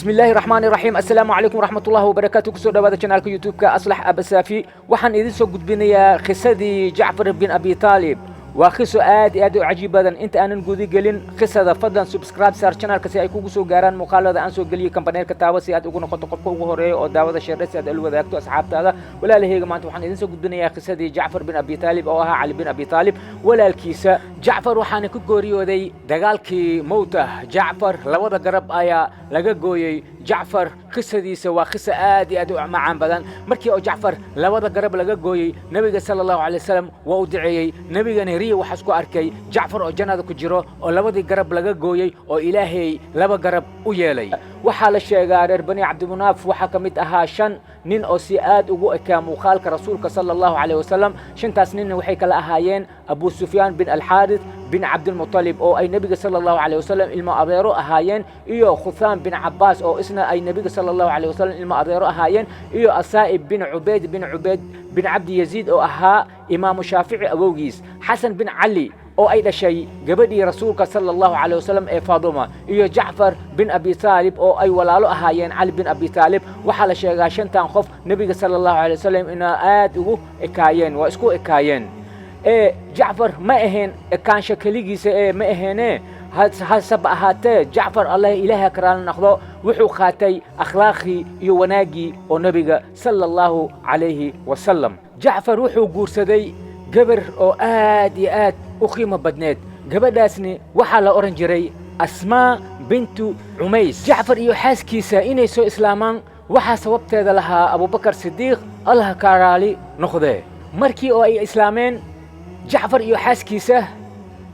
Bismillaahi raxmaani raxiim. Assalaamu calaykum waraxmatullahi wabarakaatu. Kusoo dhawaada channelka YouTube-ka Aslax Abasaafi. Waxaan idin soo gudbinayaa qisadii Jacfar bin Abi Taalib. Waa qiso aad iyo aad u cajiib badan. Inta aanan guda gelin qisada, fadlan subscribe saar channelka si ay kugu soo gaaraan muuqaalada aan soo geliyo. Gambaleelka taabo si aad ugu noqoto qofka ugu horeeya oo daawada. Share si aad ula wadaagto asxaabtaada. Walaalahayga, maanta waxaan idin soo gudbinayaa qisadii Jacfar bin Abi Taalib, oo ahaa Cali bin Abi Taalib walaalkiisa. Jacfar waxaana ku geeriyooday dagaalkii Mowtah. Jacfar labada garab ayaa laga gooyey. Jacfar qisadiisa waa qisa aad iyo aad u macaan badan. Markii oo Jacfar labada garab laga gooyey, Nebiga sala Allahu calay wasalam waa u duceeyey. Nebigana riya waxaas ku arkay Jacfar oo jannada ku jiro, oo labadii garab laga gooyey, oo Ilaahay laba garab u yeelay. Waxaa la sheegaa reer Bani Cabdimunaaf waxaa ka mid ahaa shan nin oo si aad ugu ekaa muuqaalka Rasuulka sala Allahu caleyh wasalam. Shantaas ninna waxay kala ahaayeen Abu Sufyaan bin Alxaaris bin Cabdilmutalib, oo ay Nebiga sala Allahu caleyh wasalam ilmo adeero ahaayeen, iyo Khuthaam bin Cabbaas, oo isna ay Nebiga sala Allahu caleyh wasalam ilmo adeero ahaayeen, iyo Asaa'ib bin Cubayd bin Cubayd bin Cabdi Yaziid, oo ahaa Imaamu Shaafici awowgiis, Xasan bin Cali, oo ay dhashay gabadhii Rasuulka sala Allahu caleyh wasalam ee Faaduma, iyo Jacfar bin Abi Taalib, oo ay walaalo ahaayeen Cali bin Abi Taalib. Waxaa la sheegaa shantan qof Nebiga sala Allahu caley wasalam inaa aad ugu ekaayeen, waa isku ekaayeen. Ee Jacfar ma ahayn ekaansho keligiisa ee ma aheene, hasaba ahaatee Jacfar, Allah Ilaaha karaala noqdo, wuxuu qaatay akhlaaqii iyo wanaaggii oo Nebiga sala Allahu calayhi wasalam. Jacfar wuxuu guursaday gabar oo aad iyo aad u qiimo badneed. Gabadhaasni waxaa la odhan jiray Asmaa bintu Cumays. Jacfar iyo xaaskiisa inay soo islaamaan waxaa sababteeda lahaa Abubakar Sidiiq, Allah ka raali noqdee. Markii oo ay islaameen Jacfar iyo xaaskiisa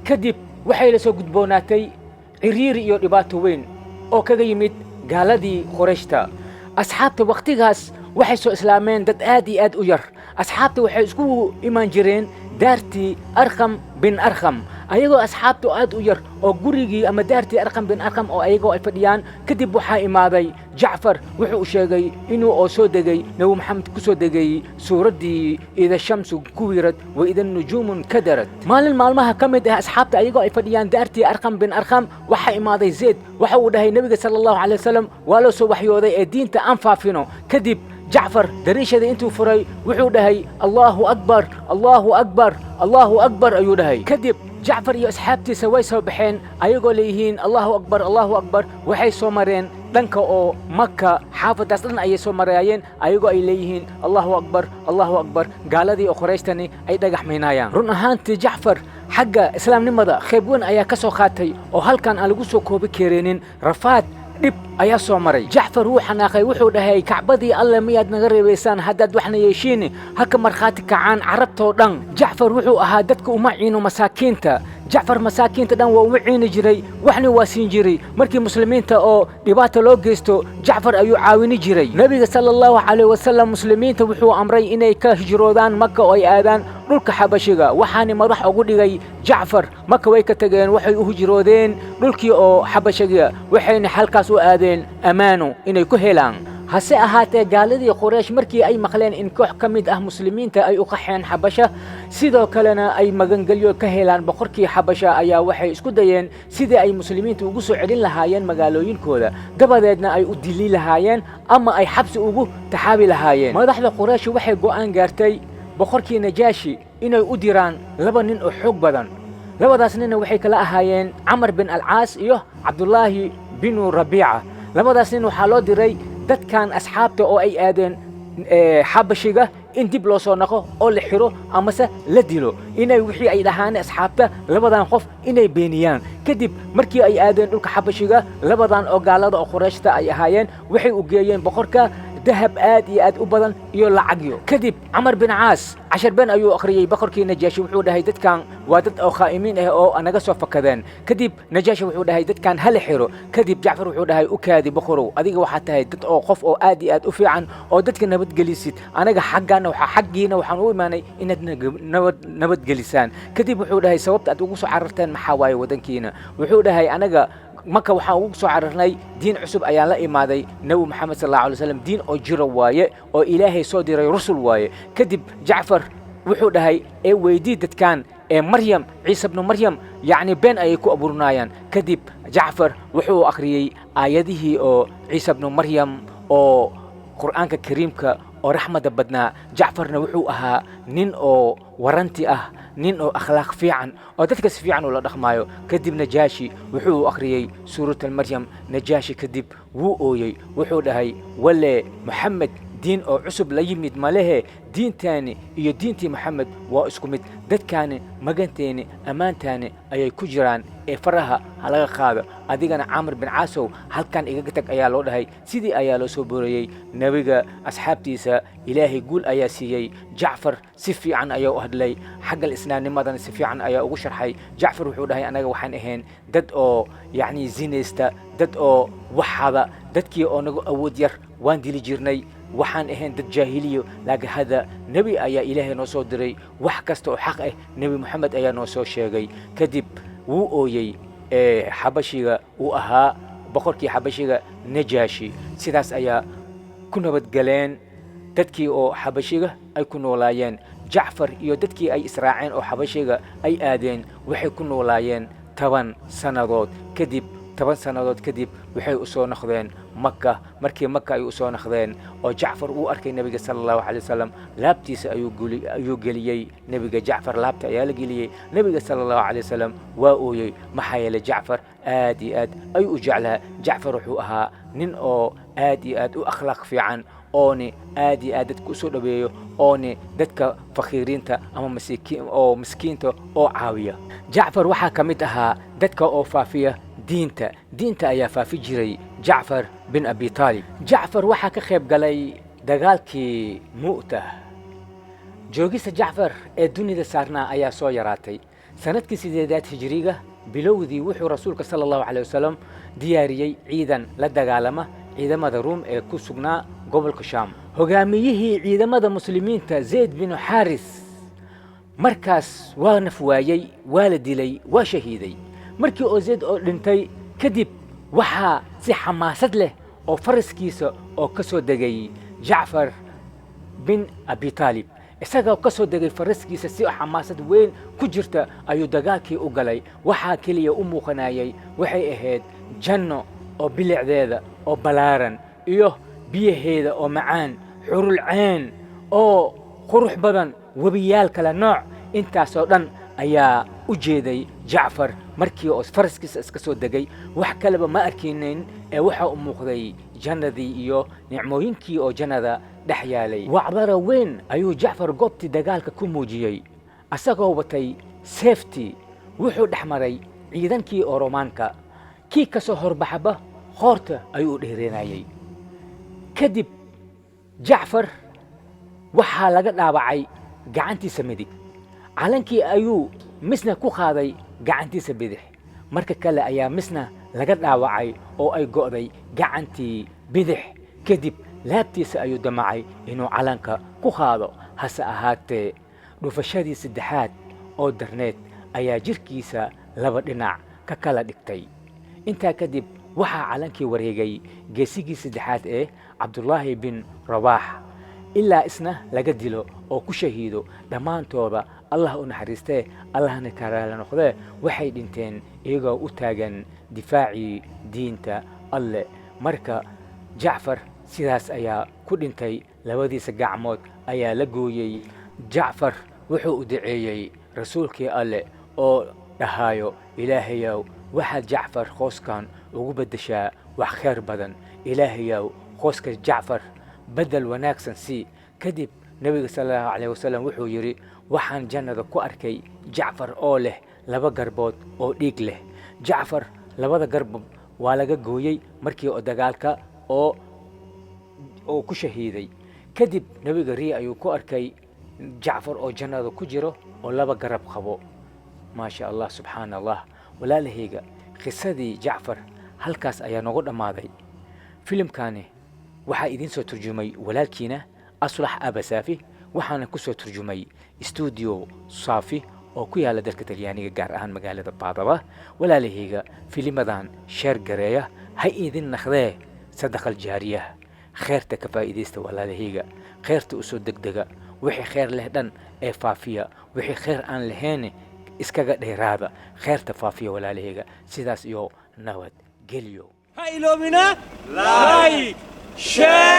kadib, waxay la soo gudboonaatay ciriiri iyo dhibaato weyn oo kaga yimid gaaladii Qorayshta. Asxaabta wakhtigaas waxay soo islaameen dad aad iyo aad u yar. Asxaabta waxay isku imaan jireen daartii Arkham bin Arkham. Ayagoo asxaabtu aad u yar oo gurigii ama daartii Arkham bin Arkham oo ayagoo ay fadhiyaan, kadib waxaa imaaday Jacfar. Wuxuu sheegay inuu oo soo degay, Nebi Maxamed ku soo degay suuraddii "Ida shamsu kuwirad wa ida nujuumun kadarad". Maalin maalmaha ka mid ah, asxaabta ayagoo ay fadhiyaan daartii Arkham bin Arkham, waxaa imaaday Zayd. Waxa uu dhahay, "Nebiga sala Allahu calay wasalam waa loo soo waxyooday ee diinta aan faafino." Kadib Jacfar dariishada intuu furay wuxuu dhahay, "Allahu akbar, Allahu akbar, Allahu akbar," ayuu dhahay. Kadib Jacfar iyo asxaabtiisa way soo baxeen ayagoo leeyihiin, "Allahu akbar, Allahu akbar." Waxay soo mareen dhanka oo Maka, xaafadaas dhan ayay soo maraayeen ayagoo ay leeyihiin, "Allahu akbar, Allahu akbar." Gaaladii oo Qorayshtani ay dhagax maynaayaan. Run ahaantii, Jacfar xagga islaamnimada qayb weyn ayaa ka soo qaatay oo halkan aan lagu soo koobi kareenin. Rafaad, dhib ayaa soo maray. Jacfar wuu xanaaqay. Wuxuu dhahay, "Kacbadii Alle miyaad naga reebaysaan? Haddaad waxna yeeshiin, haka markhaati kacaan Carabtoo dhan." Jacfar wuxuu ahaa dadka uma ciino masaakiinta. Jacfar masaakiinta dhan waa uma ciini jiray, waxna waa siin jiray. Markii muslimiinta oo dhibaata loo geysto, Jacfar ayuu caawini jiray. Nebiga sala Allahu calayh wasalam muslimiinta wuxuu amray inay ka hijroodaan Maka oo ay aadaan dhulka Xabashiga. Waxaana madax ugu dhigay Jacfar. Maka way ka tageen, waxay u hijroodeen dhulkii oo Xabashiga, waxayna halkaas u aadeen ammaano inay ku helaan. Hase ahaatee, gaaladii Quraysh markii ay maqleen in koox ka mid ah muslimiinta ay u qaxeen Xabasha, sidoo kalena ay magangelyo ka helaan boqorkii Xabasha, ayaa waxay isku dayeen sidii ay muslimiinta ugu soo celin lahaayeen magaalooyinkooda, dabadeedna ay u dili lahaayeen ama ay xabsi ugu taxaabi lahaayeen. Madaxda Quraysh waxay go'aan gaartay boqorkii Najaashi inay u diraan laba nin oo xoog badan. Labadaas ninna waxay kala ahaayeen Camar bin Alcaas iyo Cabdullaahi binu Rabiica. Labadaas nin waxaa loo diray dadkan asxaabta oo ay aadeen Xabashiga in dib loo soo naqo oo la xiro amase la dilo, inay wixii ay dhahaan asxaabta labadan qof inay beeniyaan. Kadib markii ay aadeen dhulka Xabashiga, labadan oo gaalada oo Qurayshta ay ahaayeen waxay u geeyeen boqorka dahab aad iyo aad u badan iyo lacagyo. Kadib Camar bin Caas cashar been ayuu akhriyey boqorkii Najaashi. Wuxuu dhahay, "Dadkan waa dad oo khaa'imiin ah oo naga soo fakadeen." Kadib Najaashi wuxuu dhahay, "Dadkan hala xiro." Kadib Jacfar wuxuu dhahay, "U kaadi boqorow, adiga waxaad tahay dad oo qof oo aad iyo aad u fiican oo dadka nabadgelisid. Anaga xaggaana waxaa xaggiina waxaan u imaanay inaad nabadgelisaan." Kadib wuxuu dhahay, "Sababta aad ugu soo cararteen maxaa waaye waddankiina?" Wuxuu dhahay, "Anaga Maka waxaan ugu soo cararnay diin cusub ayaan la imaaday. Nebi Maxamed sal Allahu alay slam diin oo jiro waaye oo Ilaahay soo diray, rusul waaye." Kadib Jacfar wuxuu dhahay, "Ee weydii dadkan ee Maryam, Ciise bnu Maryam, yacni been ayay ku abuurnaayaan." Kadib Jacfar wuxuu akhriyey aayadihii oo Ciise bnu Maryam oo Qur'aanka Kariimka oo raxmadda badnaa. Jacfarna wuxuu ahaa nin oo waranti ah, nin oo akhlaaq fiican oo dadka si fiican ula dhaqmaayo. Kadib Najaashi wuxuu akhriyey Suurat Almaryam. Najaashi kadib wuu ooyey, wuxuu dhahay: "Wale Moxamed diin oo cusub la yimid malehe, diintaani iyo diintii Moxamed waa isku mid. Dadkaani maganteeni ammaantaani ayay ku jiraan ee faraha ha laga qaado. Adigana Caamir bin Caasow, halkan igaga tag," ayaa loo dhahay. Sidii ayaa loo soo boorayey nebiga asxaabtiisa. Ilaahay guul ayaa siiyey. Jacfar si fiican ayaa u hadlay, xaggal islaamnimadana si fiican ayaa ugu sharxay. Jacfar wuxuu dhahay: "Anaga waxaan ahayn dad oo yacni zinaysta, dad oo waxada, dadkii oo nagu awood yar waan dili jirnay, waxaan ahayn dad jaahiliyo, laakiin hadda nebi ayaa Ilaahay noo soo diray, wax kasta oo xaq ah Nebi Moxamed ayaa noo soo sheegay." Kadib wuu ooyey ee Xabashiga uu ahaa boqorkii Xabashiga Najaashi. Sidaas ayaa ku nabadgaleen dadkii oo Xabashiga ay ku noolaayeen. Jacfar iyo dadkii ay israaceen oo Xabashiga ay aadeen waxay ku noolaayeen 10 sannadood. Kadib 10 sannadood kadib waxay u soo noqdeen Maka. Markii Maka ay u soo noqdeen oo Jacfar uu arkay nebiga sala Allahu calay wasalam, laabtiisa ayuu geliyey nebiga. Jacfar laabta ayaa la geliyey nebiga sala Allahu calay wasalam. Waa ooyey, maxaa yeelay Jacfar aad iyo aad ayuu u jeclaa. Jacfar wuxuu ahaa nin oo aad iyo aad u akhlaaq fiican, ooni aad iyo aad dadka usoo dhaweeyo, ooni dadka fakiiriinta ama masiikiin oo miskiinta oo caawiya. Jacfar waxaa ka mid ahaa dadka oo faafiya diinta. Diinta ayaa faafi jiray Jacfar bin Abi Taalib. Jacfar waxaa ka qayb galay dagaalkii Mu'tah. Joogista Jacfar ee dunida saarnaa ayaa soo yaraatay. Sanadkii 8aad hijiriga bilowdii wuxuu rasuulka sala Allahu calay wasalam diyaariyey ciidan la dagaalama ciidamada Ruum ee ku sugnaa gobolka Shaam. Hogaamiyihii ciidamada muslimiinta Zayd binu Xaaris markaas waa naf waayey, waa la dilay, waa shahiiday. Markii oo Zayd oo dhintay kadib, waxaa si xamaasad leh oo faraskiisa oo ka soo degay Jacfar bin Abi Taalib. Isagoo ka soo degay faraskiisa si xamaasad weyn ku jirta ayuu dagaalkii u galay. Waxaa keliya u muuqanayay waxay ahayd janno oo bilicdeeda oo ballaaran iyo biyaheeda oo macaan, xurul ceen oo qurux badan, webiyaal kala nooc. Intaasoo dhan ayaa u jeeday Jacfar markii oo faraskiisa iska soo degay. Wax kaleba ma arkaynin ee waxa u muuqday jannadii iyo nicmooyinkii oo jannada dhex yaalay. Wacdara weyn ayuu Jacfar goobtii dagaalka ku muujiyey. Asagoo watay seeftii wuxuu dhex maray ciidankii oo Romaanka. Kii ka soo horbaxaba qoorta ayuu u dheereenayey. Kadib Jacfar waxaa laga dhaawacay gacantiisa midig. Calankii ayuu misna ku qaaday gacantiisa bidix. Marka kale ayaa misna laga dhaawacay oo ay go'day gacantii bidix. Kadib laabtiisa ayuu damacay inuu calanka ku qaado, hase ahaatee dhufashadii saddexaad oo darneed ayaa jidhkiisa laba dhinac ka kala dhigtay. Intaa kadib waxaa calankii wareegay geesigii saddexaad ee Cabdullaahi bin Rabaax, ilaa isna laga dilo oo ku shahiido. Dhammaantooda Allah u naxariistee, Allahna karaala noqdee, waxay dhinteen iyagoo u taagan difaacii diinta Alle. Marka Jacfar sidaas ayaa ku dhintay, labadiisa gacmood ayaa la gooyey. Jacfar wuxuu u duceeyey rasuulkii Alle oo dhahaayo: "Ilaahayow, waxaad Jacfar qooskan ugu beddeshaa wax khayr badan. Ilaahayow, qooska Jacfar beddel wanaagsan sii." Kadib nebiga sala Allahu calayh wasalam wuxuu yidhi: "Waxaan jannada ku arkay Jacfar oo leh laba garbood oo dhiig leh." Jacfar labada garbob waa laga gooyey markii oo dagaalka oo ku shahiiday. Kadib nebiga riya ayuu ku arkay Jacfar oo jannada ku jiro oo laba garab qabo. Maasha Allah, subxaana Allah. Walaalahayga, qisadii Jacfar halkaas ayaa noogu dhammaaday. Filimkani waxaa idiin soo turjumay walaalkiina Aslax Abasaafi, waxaana ku soo turjumay Stuudiyo Saafi oo ku yaala dalka Talyaaniga, gaar ahaan magaalada Baadaba. Walaalahayga, filimadan share gareeya, ha idin naqdee sadaqal jaariyah. Kheerta ka faa'iidaysta walaalahayga, kheerta usoo degdega. Wixii kheer leh dhan ee faafiya, wixii kheer aan lahayne iskaga dheeraada. Kheerta faafiya walaalahayga. Sidaas iyo nabad gelyo. Ha iloobina like, share.